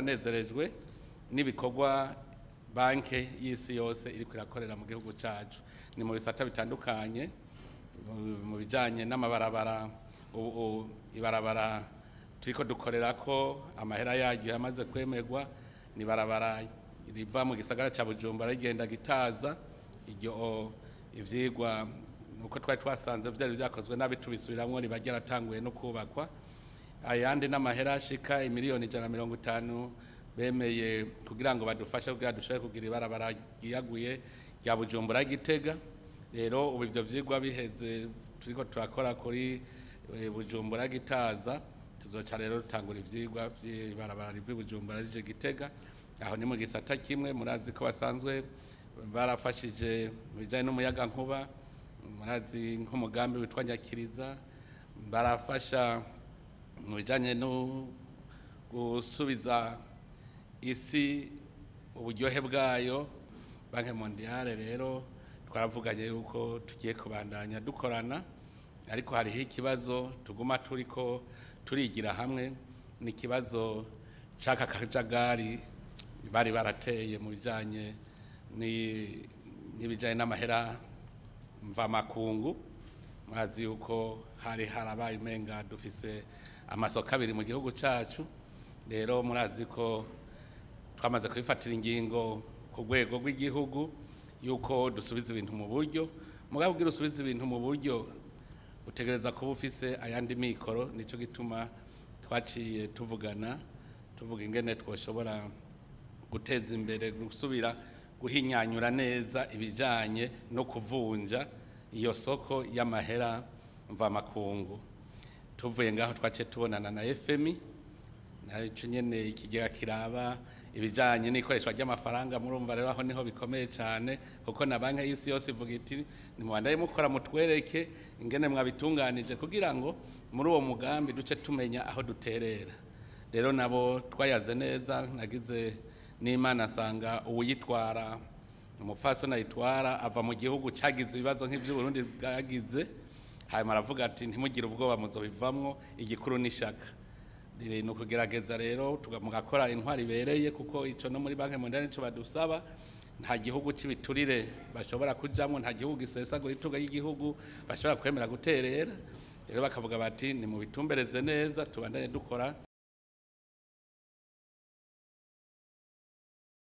Twaranezerejwe n'ibikorwa Banki y'Isi Yose iriko irakorera mu gihugu cacu, ni mu bisata bitandukanye, mu bijanye n'amabarabara. Ubu ibarabara turiko dukorera ko amahera yaryo yamaze kwemerwa ni barabara riva mu gisagara ca Bujumbura rigenda Gitaza. Iryo ivyigwa nuko twari twasanze vyari vyakozwe nabi, tubisubiramwo, riba ryaratanguye no kubakwa. Ayandi n'amahera ashika imiliyoni 150 bemeye kugira ngo badufashe kugira dushobore kugira ibarabara ryiyaguye rya Bujumbura Gitega. Rero ubu ivyo vyigwa biheze, turiko turakora kuri Bujumbura Gitaza, tuzoca rero dutangura ivyigwa vy'ibarabara riva i Bujumbura rije Gitega. Aho ni mu gisata kimwe. Murazi ko basanzwe barafashije mu bijanye n'umuyagankuba, murazi nk'umugambi witwa Nyakiriza, barafasha mu bijanye no gusubiza isi uburyohe bwayo. Banque Mondiale rero twaravuganye yuko tugiye kubandanya dukorana, ariko hariho ikibazo tuguma turiko turigira hamwe, ni ikibazo c'aka kajagari bari barateye mu bijanye n'ibijanye n'amahera mvamakungu. Murazi yuko hari harabaye umenga dufise amasoko abiri mu gihugu cacu. Rero murazi ko twamaze kubifatira ingingo ku rwego rw'igihugu yuko dusubiza ibintu mu buryo. Mugabo kugira usubize ibintu mu buryo, utegereza kuba ufise ayandi mikoro. Nico gituma twaciye tuvugana, tuvuga ingene twoshobora guteza imbere, gusubira guhinyanyura neza ibijanye no kuvunja iyo soko y'amahera mvamakungu. Tuvuye ngaho, twaciye tubonana na FMI, naco nyene ikigega kiraba ibijanye n'ikoreshwa ry'amafaranga. Murumva rero aho niho bikomeye cyane, kuko na Banki y'Isi Yose ivuga iti: "Nimubandaye mukora, mutwereke ingene mwabitunganije, kugira ngo muri uwo mugambi duce tumenya aho duterera." Rero nabo twayaze neza, nagize n'Imana asanga uwuyitwara, umupfasoni ayitwara, ava mu gihugu cyagize ibibazo nk'ivy'Uburundi bwagize. Hanyuma aravuga ati: "Ntimugire ubwoba, muzobivamwo, igikuru n'ishaka." Ni ukugerageza rero mugakora intwari ibereye, kuko ico no muri Banque Mondiale nico badusaba. Nta gihugu c'ibiturire bashobora kujamwo, nta gihugu gisesagura itunga y'igihugu bashobora kwemera guterera. Rero bakavuga bati: "Ni mu bitumbereze neza, tubandanye dukora."